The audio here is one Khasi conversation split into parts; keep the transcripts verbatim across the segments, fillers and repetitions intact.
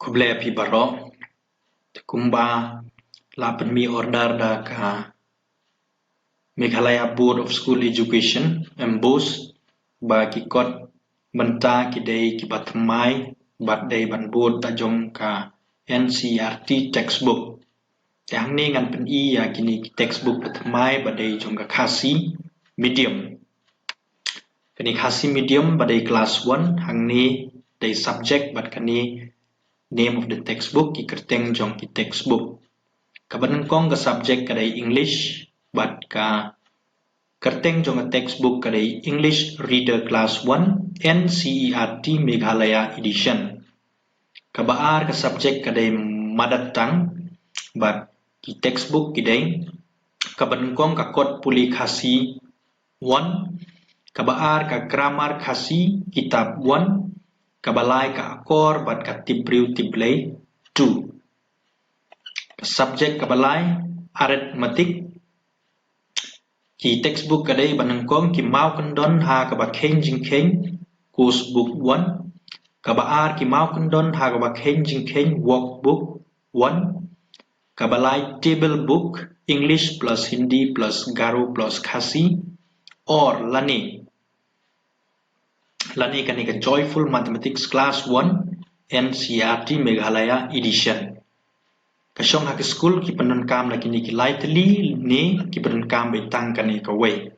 Khublei phi baroh. Te kumba la pynmih order da ka Meghalaya Board of School Education, MBOSE, ba ki kot mynta ki dei kiba thymmai bad dei ban bud da jong ka NCERT textbook. Te hangne ngan pyni ïa kine ki textbook ba thymmai ba dei jong ka Khasi medium. Kane Khasi medium ba dei class one, hangne dei subject bad kane name of the textbook, ki kyrteng jong ki textbook. Kaba nyngkong ka subject ka dei English bad ka kyrteng jong ka textbook ka dei English Reader Class one, NCERT Meghalaya Edition. Kaba ar ka subject ka dei Mother Tongue bad ki textbook ki dei, kaba nyngkong ka kot pule Khasi one, kaba ar ka grammar Khasi kitab one, kaba lai ka akor bad ka tipbriew tipblei two. Ka subject kaba lai arithmetic. Ki textbook ka dei ba nyngkong ki mawkyndon ha kaba kheiñ jingkheiñ, course book one, kaba ar ki mawkyndon ha kaba kheiñ jingkheiñ, workbook one, kaba lai table book, English plus Hindi plus Garo plus Khasi, or lane lane kane ka Joyful Mathematics Class one, NCERT Meghalaya Edition. Ka shong ha ki skul ki pyndonkam da kine ki lai tylli ne ki pyndonkam beit tang kane kawei.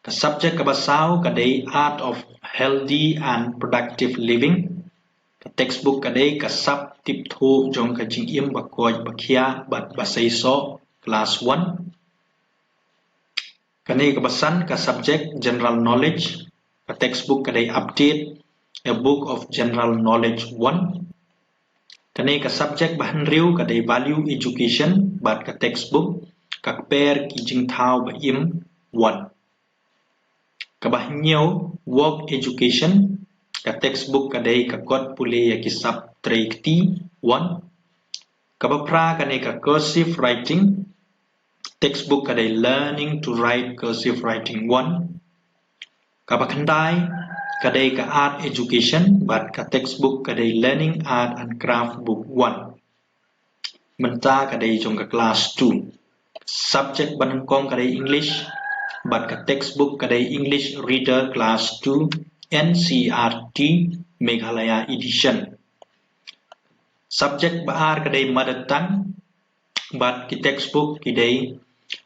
Ka subject kaba saw ka dei Art of Healthy and Productive Living. Ka textbook ka dei Ka Sap Tipthuh Jong Ka Jingim Bakoit Bakhiah bad Baseisoh, class one. Kane kaba san ka subject General Knowledge, ka textbook ka dei Update, A Book of General Knowledge one. Kane ka subject ba hynriew ka dei Value Education bad ka textbook Ka Kper Ki Jingthaw Ba Im one. Kaba hynñiew Work Education, ka textbook ka dei Ka Kot Pule Ïa Ki Sap Trei Kti one. Kaba phra kane ka Cursive Writing, textbook ka dei Learning to Write Cursive Writing one. Kaba khyndai ka dei ka Art Education bad ka textbook ka dei Learning Art and Craft Book one. Mynta ka dei jong ka class two. Subject ba nyngkong ka dei English bad ka textbook ka dei English Reader Class two, NCERT Meghalaya Edition. Subject ba ar ka dei Mother Tongue bad ki textbook ki dei,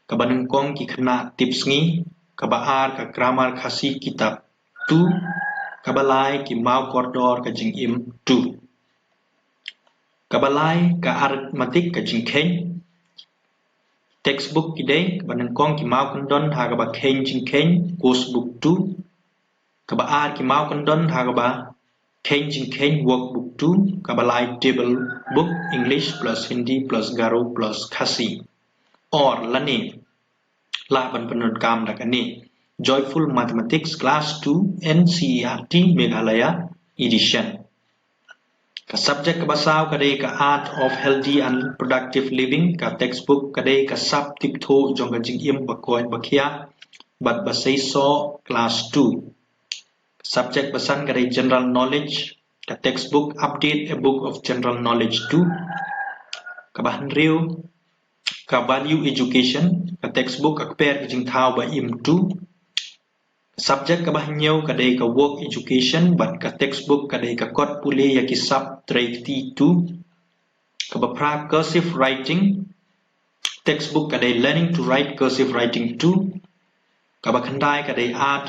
kaba nyngkong Ki Khynnah Tipsngi, kaba ar ka Grammar Khasi kitab two, kaba lai Ki Mawkordor Ka Jingim two. Kaba lai ka Arithmetic Ka Jingkheiñ. Textbook ki dei, kaba nyngkong Ki Mawkyndon Ha Kaba Kheiñ Jingkheiñ, course book two, kaba ar Ki Mawkyndon Ha Kaba Kheiñ Jingkheiñ, workbook two, kaba lai table book, English plus Hindi plus Garo plus Khasi, or lane lah ban pyndonkam da kane Joyful Mathematics Class two, NCERT Meghalaya Edition. Ka subject kaba saw ka dei ka Art of Healthy and Productive Living, ka textbook ka dei Ka Sap Tipthuh Jong Ka Jingim Bakoit Bakhiah bad Baseisoh, class two. Subject ba san ka dei General Knowledge, ka textbook Update, A Book of General Knowledge two. Kaba hynriew ka Value Education, ka textbook Ka Kper Ki Jingthaw Ba Im two. Subject kaba hynñiew ka dei ka Work Education bad ka textbook ka dei Ka Kot Pule Ïa Ki Sap Trei Kti two. Kaba phra Cursive Writing, textbook ka dei Learning to Write Cursive Writing two. Kaba khyndai ka dei Art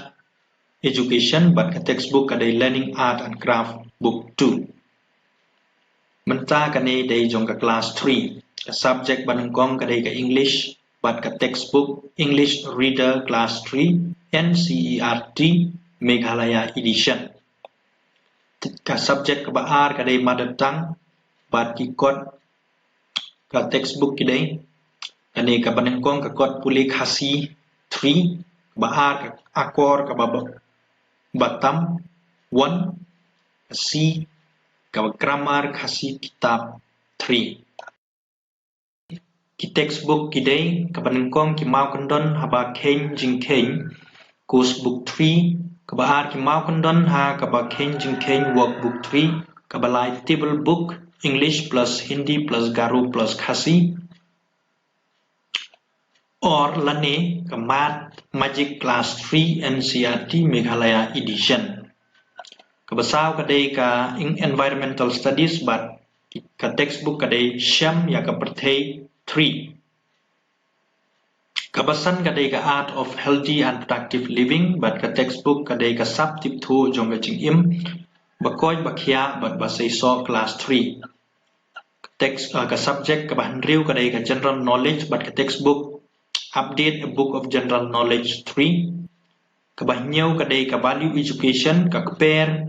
Education bad ka textbook ka dei Learning Art and Craft Book two. Mynta kane dei jong ka class three. Ka subject ba nyngkong ka dei ka English bad ka textbook English Reader Class three, NCERT Meghalaya Edition. Ka subject kaba ar ka dei Mother Tongue bad ki kot, ka textbook ki dei, kane kaba nyngkong Ka Kot Pule Khasi three, kaba ar ka Akor Kaba Ba-, Batam one, ka C, kaba Grammar Khasi kitab three. Ki textbook ki dei, kaba nyngkong Ki Mawkyndon Ha Kaba Kheiñ Jingkheiñ, course book three, kaba ar Ki Mawkyndon Ha Kaba Kheiñ Jingkheiñ, workbook three, Kaba lai table book English plus Hindi plus Garo plus Khasi. Or lane ka Math Magic Class three N C E R T Meghalaya Edition. Kaba saw ka dei ka Environmental Studies bad ka textbook ka dei Shem ïa ka Pyrthei three. Kaba san ka dei ka Art of Healthy and Productive Living bad ka textbook ka dei Ka Sap Tipthuh Jong Ka Jingim ba koit ba khiah bad ba seisoh Class three. Ka text, uh, ka subject kaba hynriew ka dei ka General Knowledge bad ka textbook Update a Book of General Knowledge three. Kaba hynñiew ka dei ka Value Education, Ka Kper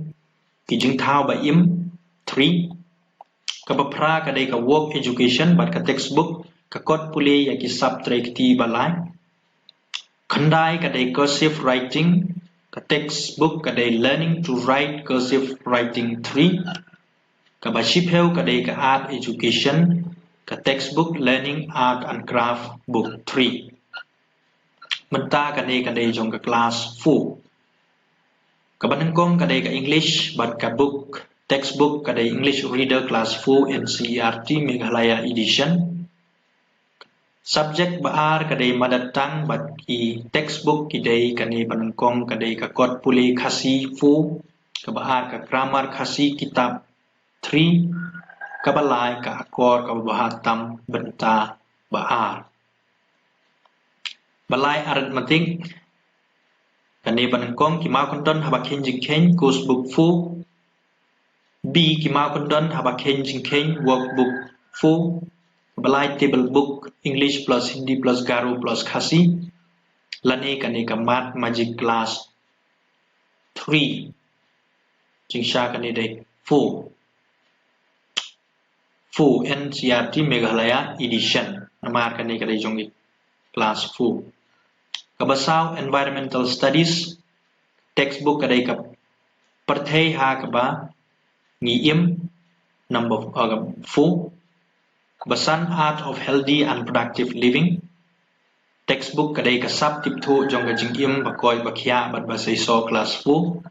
ki Jingthaw Ba Im three. Kaba phra ka dei ka Work Education bad ka textbook Ka Kot Pule ïa ki Sap Trei Kti Ba Lai. Khyndai ka dei Cursive Writing, ka textbook ka dei Learning to Write Cursive Writing three. Kaba shiphew ka dei ka Art Education, ka textbook Learning Art and Craft Book three. Mynta kane ka dei jong ka Class four. Kaba nyngkong ka dei ka English bad ka book, textbook ka dei English Reader Class four N C E R T Meghalaya Edition. Subject ba ar ka dei Mother Tongue bad ki textbook ki dei, kane ba nyngkong ka dei Ka Kot Pule Khasi four, kaba ar ka Grammar Khasi Kitab three, kaba lai ka Akor Kaba Bha Tam Bynta ba ar. Ba lai Arithmetic, kane ba nyngkong Ki Mawkyndon Haba Kheiñ Jingkheiñ, Course Book four. B, Ki Mawkyndon Haba Kheiñ Jingkheiñ, Workbook four. Ba lai Table Book English plus Hindi plus Garo plus Khasi. Lane kane ka Math Magic Class three. Jingshisha kane dei four. Four, N C E R T Meghalaya Edition. Namar kane ka dei jong ki Class four. Kaba saw Environmental Studies, textbook ka dei Ka Pyrthei Ha Kaba Ngi Im, number, uh, four. Kaba san Art of Healthy and Productive Living, textbook ka dei Ka Sap Tipthuh Jong Ka Jingim ba koit ba khiah bad ba seisoh Class four.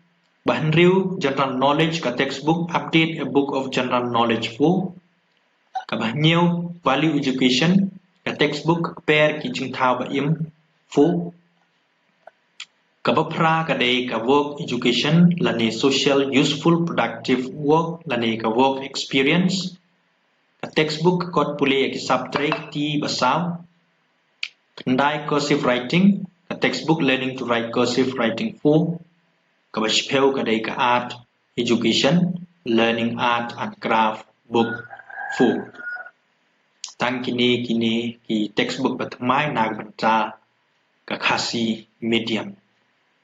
Ba hynriew General Knowledge, ka textbook Update a Book of General Knowledge four. Kaba hynñiew Value Education, ka textbook Ka Kper ki Jingthaw Ba Im four. Kaba phra ka dei ka Work Education lane Social Useful Productive Work lane ka Work Experience. Ka textbook Ka Kot Pule ïa ki Sap Trei Kti ba saw. Khyndai Cursive Writing, ka textbook Learning to Write Cursive Writing four. Kaba shiphew ka dei ka Art Education, Learning Art and Craft Book four. Tang kine, kine ki textbook ba thymmai na ka bynta ka Khasi Medium.